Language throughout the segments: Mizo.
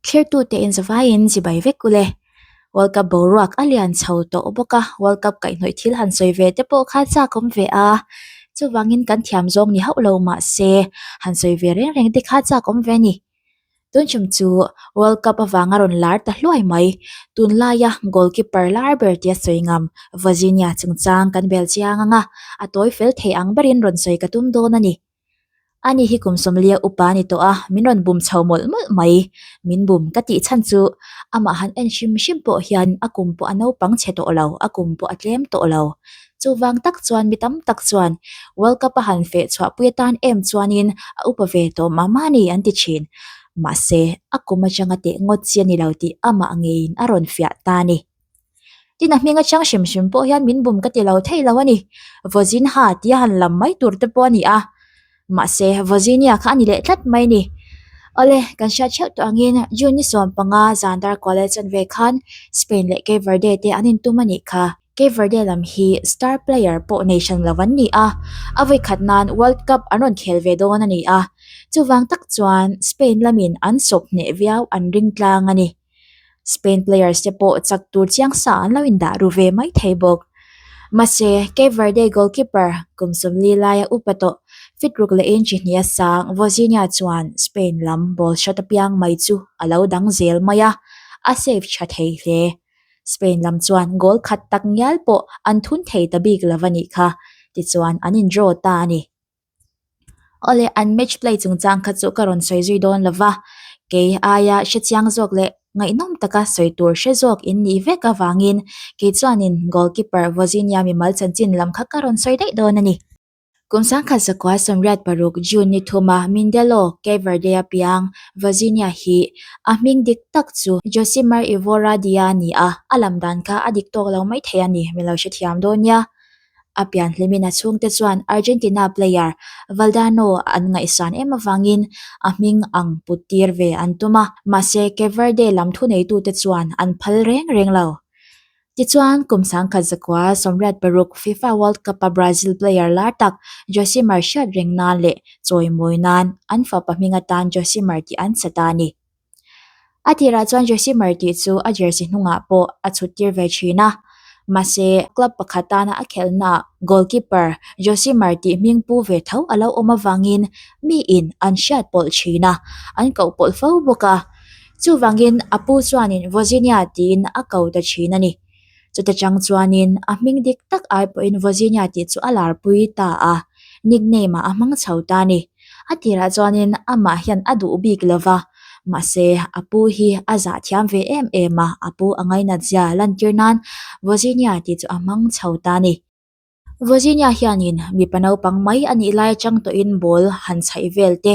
Thlirtute in zavaiin chibai vek ule. World Cup boruak a lian chho tawh bawk a, World Cup kaihhnawih thil han sawi ve te pawh kha chak awm ve a, chuvangin kan thiam zawng ni hauh lo mah se han sawi ve reng reng te kha chak awm ve a ni. Tun chum chu World Cup avanga rawn lar ta hluai mai. Tunlaia goalkeeper lar ber tia sawi ngam Vozinha chungchang kan bel chiang ang a, a tawi fel thei ang berin rawn sawi ka tum dawn a ni. Ani hi kum sawmlia upa a ni tawh a, min rawn bum chho mawlh mawlh mai. Min bum ka tih chhan chu amah han en hrim hrim pawh hian a kum pawh a naupang chhe tawh lo, a kum pawh a tlem tawh lo. Chuvang tak chuan mi tam tak chuan World Cup a han feh chhuahpui atan em chuanin a upa ve tawh mah mah a ni an ti thin. Mahse, a kum atanga teh ngawt chi a ni lo tih amah ngeiin a rawn fiah ta a ni. Tin, a hming atang hrim hrim pawh hian min bum ka ti lo thei lo a ni. Vozinha tia han lam mai tur te pawh a ni a. Mahse, Vozinia kha a ni leh tlat mai a ni. Awle, kan hriat theuh tawh angin June ni 15 zan dar kual leh chanve khan Spain leh Cape Verde te an intum a nih kha. Cape Verde lam hi star player pawh nei hran lo an ni a, a vawikhat nan World Cup an rawn khel ve dawn a ni a. Chuvang tak chuan Spain lamin an sawp hneh viau an ring tlang a ni. Spain players te pawh chak tur chiang sa an lo indah ru ve mai thei bawk. Mahse, Cape Verde goalkeeper kum 40 laia upa tawh fit ruk leh inch hnih a sang Vozinha chuan Spain lam ball shot apiang mai chu a lo dang zel mai a, a save tha thei hle. Spain lam chuan goal khat tak ngial pawh an thun thei ta bik lo a nih kha, tichuan an in draw ta a ni. Awle, an match play chungchang kha chu ka rawn sawi zui dawn lo va, kei aia hre chiang zawk leh ngaihnawm taka sawi tur hre zawk in nih vek avangin kei chuanin goalkeeper Vozinha mimal chanchin lam kha ka rawn sawi daih dawn a ni. Kum 1986 June ni thuma Mindelo, Cape Verde-a piang Vozinha hi a hming dik tak chu Josimar Evora Dia a ni a, a lam dan kha a dik tawk lo maithei a ni, mi lo hrethiam dawn nia. A pian hlimin a chhungte chuan Argentina player Valdano an ngaihsan em avangin a hming ang put tir ve an tum a, mahse Cape Verde lam thuneitute chuan an phal reng reng lo. Tichuan, kum 1986 FIFA World Cup-a Brazil player lar tak Josimar hriat reng nan leh chawimawi nan an fapa hming atan Josimar tih an sa ta a ni. A tirah chuan Josimar tih chu a jersey hnungah pawh a chhut tir ve thin a, mahse club pakhat tana a khelhnaah goalkeeper Josimar tih hming pu ve tho a lo awm avangin miin an hriat pawlh thin a, an koh pawlh fo bawk a. Chuvangin a pu chuanin Vozinha tiin a ko ta thin a ni. Chuta chang chuanin a hming dik tak ai pawhin Vozinha tih chu a larpui ta a, nickname ah a hmang chho ta a ni. A tirah chuanin amah hian a duh bik lo va, mahse a pu hi a zah thiam ve em em a, a pu a ngainat zia lantir nan Vozinha tih chu a hmang chho ta a ni. Vozinha hianin mipa naupang mai a nih lai atang tawhin ball han chhaih vel te,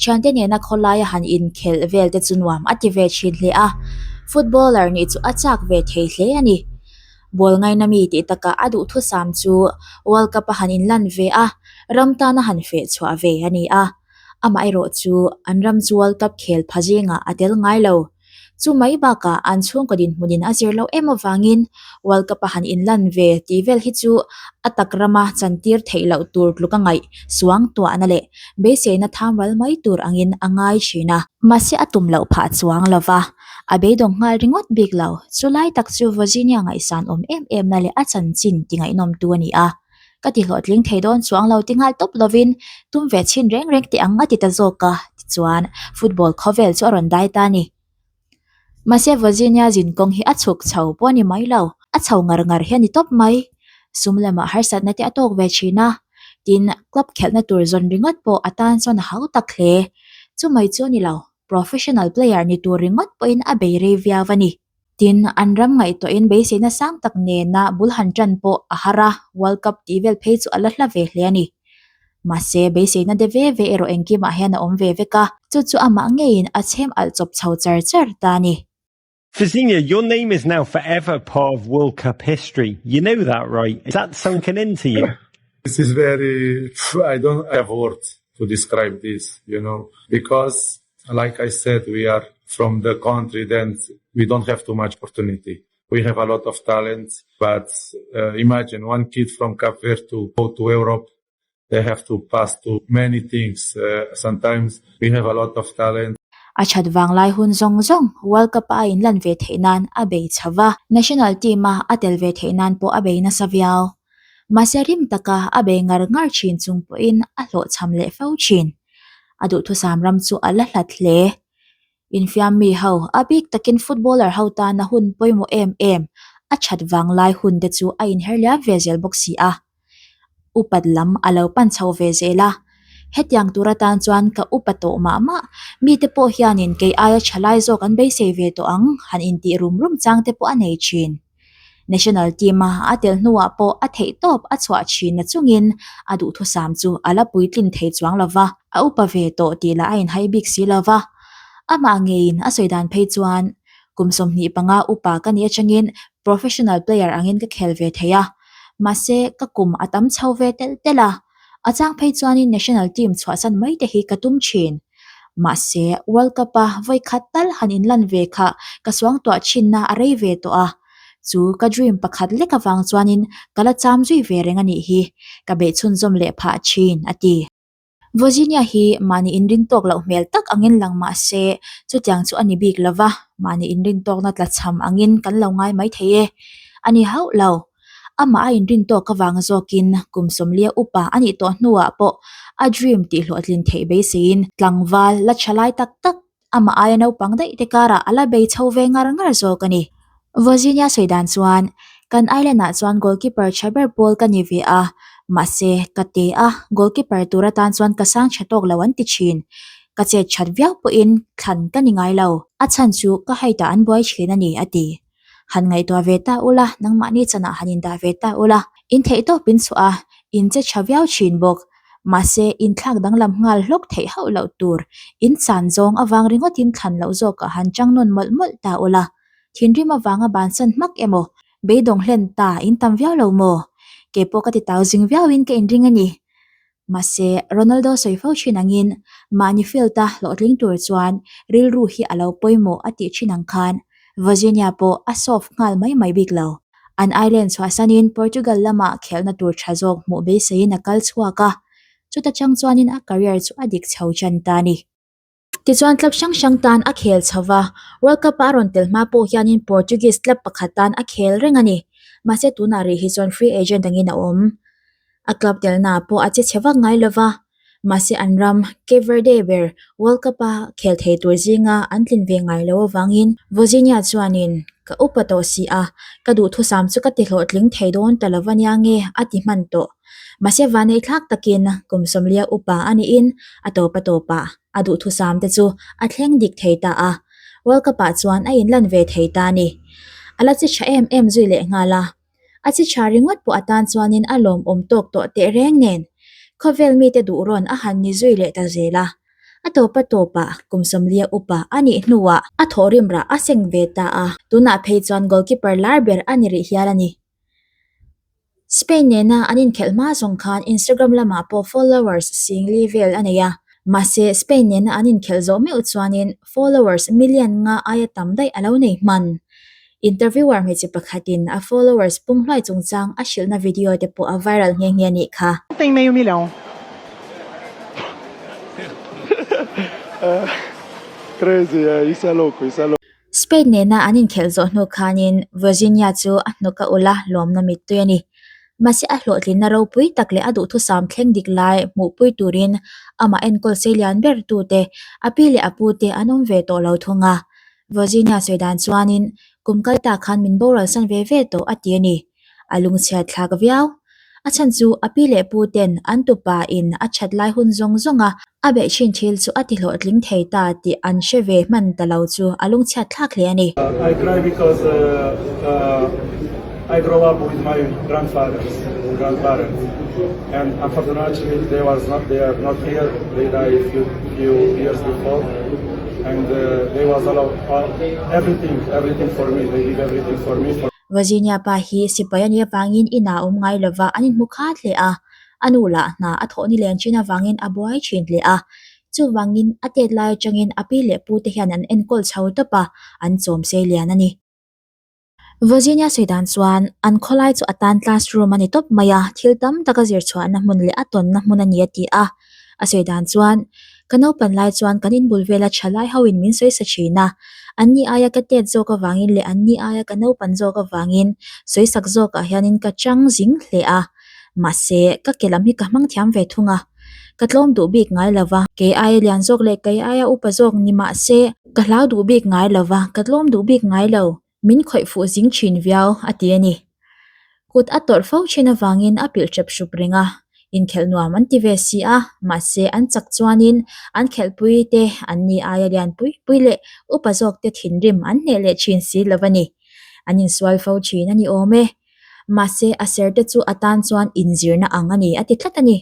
thiante nena khawlaia han inkhelh vel te chu nuam a ti ve thin hle a, footballer nih chu a chak ve thei hle a ni. Ball ngaina mi tih takah a duhthusam chu World Cup a han inlan ve a, ram tana han feh chhuah ve a ni a. Amaherawh chu an ram chu World Cup khel pha zingah a tel ngai lo. Chu mai bakah an chhungkaw dinhmunin a zir loh em avangin World Cup a han inlan ve tih vel hi chu a tak rama chantir theih loh tur tluk a ngaih suang tuahna leh beiseina thamral mai tur angin a ngai thin a. Mahse a tum loh phah chuang lo va, a beidawng nghal ringawt bik lo. Chu lai tak chu Vozinha ngaihsan awm em em na leh a chanchin ti ngaihnawmtu a ni a. Ka ti hlawhtling thei dawn chuang lo ti nghal tawp lovin tum ve chhin reng reng teh ang a ti ta zawk a, tichuan football khawvel chu a rawn dai ta a ni. Mahse Vozinha zinkawng hi a chhuk chho pawh a ni mai lo, a chho ngar ngar hi a ni tawp mai. Sum lamah harsatna te a tawk ve thin a, tin club khelhna tur zawn ringawt pawh a tan chuan a hau tak hle. Chumai chu a ni lo, professional player ni tur ringawt pawhin a bei rei viau a ni. Tin, an ram ngaihtuahin beiseina sang tak nena bul han tan pawh a har a, World Cup tih vel phei chu a la hla ve hle a ni. Mahse, beiseina de ve ve erawh engkimah hian a awm ve vek a, chu chu amah ngeiin a chhem alh chawp chho char char ta a ni. Vozinha, your name is now forever part of World Cup history. You know that, right? Is that sunken into you? This is very... I don't have words to describe this, you know, because like I said, we are from the country, then we don't have too much opportunity. We have a lot of talent, but imagine one kid from Cape Verde to go to Europe, they have to pass to many things. Sometimes we have a lot of talent. A that vanglai hun zawng zawng World Cup a a inlan ve theih nan a bei chho va, national team a a tel ve theih nan pawh a bei nasa viau. Mahse rim taka a bei ngar ngar thin chung pawhin a hlawhchham leh fo thin. A duhthusam ram chu a la hlat hle. Infiam mi ho, a bik takin footballer ho tana hun pawimawh em em, a that vanglai hun te chu a inher liam ve zel bawk si a. Upat lam a lo pan chho ve zel a, hetiang tur atan chuan ka upa tawh mah mah, mite pawh hianin kei aia tha lai zawk an beisei ve tawh ang han intih rum rum chang te pawh a nei thin. National team a a tel hnuah pawh a theih tawp a chhuah thin na chungin a duhthusam chu a la puitlin thei chuang lo va, a upa ve tawh tih lah a inhai bik si lo va. Amah ngeiin a sawi dan phei chuan kum 25 upa ka nih atangin professional player angin ka khel ve thei a, mahse ka kum a tam chho ve telh telh a, a chang phei chuanin national team chhuahsan mai te hi ka tum thin. Mahse World Cup a vawi khat tal han inlan ve kha ka suangtuah thinna a rei ve tawh a, chu ka dream pakhat lek avang chuanin ka la cham zui ve reng a nih hi, ka beih chhunzawm leh phah thin, a ti. Virginia hi mahni inrin tawk loh hmel tak angin lang mah se, chutiang chu a ni bik lo va, mahni inrin tawkna tlachham angin kan lo ngai mai thei e. A ni hauh lo. Amah a inrin tawk avang zawkin kum 40 upa a nih tawh hnuah pawh a dream tihhlawhtlin theih beiseiin tlangval la tha lai tak tak amah aia naupang daih te karah a la bei chho ve ngar ngar zawk a ni. Virginia sawi dan chuan, Kan island ah chuan goalkeeper tha ber pawl ka ni ve a, mahse ka te a, goalkeeper tur atan chuan ka sang tha tawk lo an ti thin. Ka chet that viau pawhin thlan ka ni ngai lo. A chhan chu ka height ah an buai thin a ni, a ti. Han ngaihtuah ve ta ula, nangmahni chanah han indah ve ta ula, in theih tawp in chhuah a, in che tha viau thin bawk. Mahse, inthlak danglam nghal hlawk theih hauh loh tur, in chan zawng avang ringawtin thlan loh zawkah han chang nawn mawlh mawlh ta ula, thinrim avanga bansan hmak emaw, beidawng hlen ta in tam viau lo maw? Keipawh ka ti tau zing viauin ka inring a ni. Mahse, Ronaldo sawi fo thin angin mahni field-a hlawhtling tur chuan rilru hi a lo pawimawh a tih thin ang khan Virginia pawh a soft nghal mai mai bik lo. An island chhuahsanin Portugal lamah khelhna tur tha zawk hmuh beiseiin a kal chhuak a, chuta chang chuanin a career chu a dik chho tan ta a ni. Tichuan club hrang hrang tan a khel chho va, World Cup-a a rawn tel hma pawh hianin Portuguese club pakhat tan a khel reng a ni. Mahse tunah rih hi chuan free agent angin a awm. A club telnaah pawh a che chhe vak ngai lo va, mahse an ram Cape Verde ber World Cup-a khel thei tur zinga an tlin ve ngai lo avangin Vozinha chuanin ka upa tawh si a, ka duhthusam chu ka ti hlawhtling thei dawn ta lo va nia nge a ti hman tawh. Mahse vanei thlak takin kum 40 upa a niin a tawp a tawpah a duhthusam te chu a thleng dik thei ta a, World Cup ah chuan a inlan ve thei ta a ni. A la chi tha em em zui leh nghal a, a chi tha ringawt pawh atan chuanin a lawmawm tawk tawh tehreng nen khawvel mite duh rawn a han ni zui leh ta zel a. A tawp a tawpah kum 40 upa a nih hnuah a thawhrim rah a seng ve ta a, tunah phei chuan goalkeeper lar ber a ni rih hial a ni. Spain nena an inkhelh hma zawng khan Instagram lamah pawh followers 4000 vel a nei a, mahse Spain nena an inkhelh zawh meuh chuanin followers million nga aia tam daih a lo nei hman. Interviewer hmeichhe pakhatin a followers pung hluai chungchang a hrilhna video te pawh a viral nghe nghe nih kha. Tem meio milhão. Crazy, isso é louco, isso é louco. Spain nena an inkhelh zawh hnu khanin Virginia chu a hnuk a ulh a, lawmna mittui a ni. Mahse a hlawhtlinna ropui tak leh a duhthusam thleng dik lai hmuhpui turin amah enkawl sei lian ber tute, a pi leh a pu te an awm ve tawh lo thung a. Virginia sawi dan chuanin kum kal ta khan min boral san ve ve tawh a ti a ni. A lungchhiat thlak viau. A chhan chu a pi leh pu ten an tupa in a that lai hun zawng zawng a, a beih thin thil chu a ti hlawhtling thei ta tih an hre ve hman ta lo chu a lungchhiat thlak hle a ni. I cry because I grow up with my grandfathers, grandparents and unfortunately they was not they are not here, they die few few years before and they was all everything everything for me, they give everything for me for. Virginia pa hi sipai a nih avangin inah a awm ngai lova an inhmu khat hle a, a nu lah hna a thawh ni len thin avangin a buai thin hle a. Chuvangin a tet lai atangin a pi leh pu te hian an enkawl chho tawp a, an chawm sei lian a ni. Virginia sawi dan chuan an khawlai chu a tan classroom a ni tawp mai a, thil tam tak a zir chhuahna hmun leh a tawnna hmun a ni a ti a. A sawi dan chuan. Ka naupan lai chuan kan inbul vela thalai hoin min sawi sa thin a, anni aia ka tet zawk avangin leh anni aia ka naupan zawk avangin sawi sak zawkah hianin ka chang zing hle a. Mahse, ka ke lam hi ka hmang thiam ve thung a, ka tlawm duh bik ngai lo va, kei aia lian zawk leh kei aia upa zawk ni mahse, ka hlau duh bik ngai lo va, ka tlawm duh bik ngai lo, min khawih fuh zing thin viau, a ti a ni. Kut a tawrh fo thin avangin a pilh hrep hrup reng a, inkhelh nuam an ti ve si a, mahse an chak chuanin an khelhpui te an ni aia lian pui pui leh upa zawk te thinrim an hneh leh thin si lo a ni. An insual fo thin a ni awm e. Mahse a ser te chu a tan chuan inzirna ang a ni a ti tlat a ni.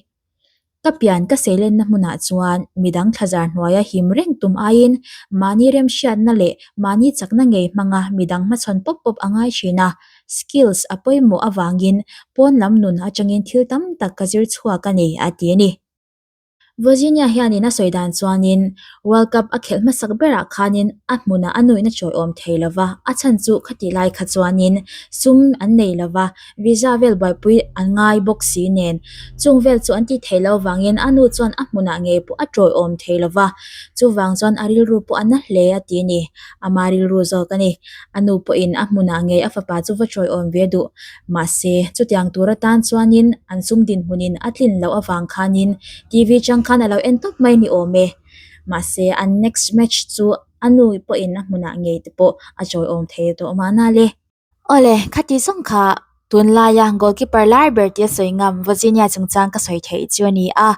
Ka pian ka seilenna hmunah chuan midang thlazar hnuaia him reng tum aiin mahni remhriatna leh mahni chakna ngei hmanga midang hmachhawn pawp pawp a ngai thin a, skills a pawimawh avangin pawn lam nun atangin thil tam tak ka zir chhuak a ni a ti a ni. Virginia hianin a sawi dan chuanin World Cup a khelh hmasak berah khanin a hmunah a nuihna chawiawm thei lo va, a chhan chu khati lai kha chuanin sum an nei lo va, visa vel buaipui an ngai bawk si nen. Chung vel chu an ti thei lo vangin a nu chuan a hmunah ngei pawh a chawiawm thei lo va, chuvang chuan a rilru pawh a na hle a ti a ni. Ama rilru zawk a ni. A nu pawhin a hmunah ngei a fapa chu va chawiawm ve duh. Mahse, chutiang tur atan chuanin an sum dinhmunin a tlin loh avang khanin TV chang khan a lo en tawp mai ni awm e. Mahse, an next match chu a nu pawhin a hmunah ngei te pawh a chawiawm thei tawh mahna le. Awle, khati zawng kha tunlaia goalkeeper lai ber tia sawi ngam Virginia chungchang ka sawi theih chu a ni a.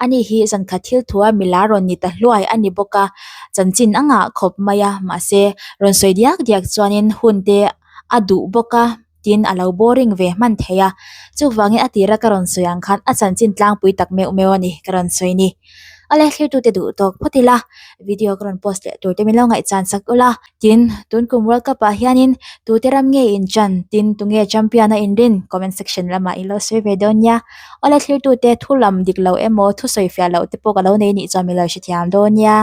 Ani hi zankhat thil thua mila rawn ni ta hluai a ni bawk a, chanchin a ngah khawp mai a, mahse rawn sawi diak diak chuanin hun te a duh bawk a tin a lo boring ve hman thei a, chuvangin a tira ka rawn sawi ang khan a chanchin tlangpui tak meuh meuh a ni ka rawn sawi ni. Awle thlirtute duh tawk phawt ila, video ka rawn post leh tur te min lo ngaihchan sak ula, tin tun kum World Cup ah hianin tute ram nge in chan tin tunge champion a inrin comment section lamah i lo sawi ve dawn nia. Awle thlirtute thu lam dik lo emaw thu sawi fiah loh te pawh ka lo nei nih chuan min lo hrethiam dawn nia.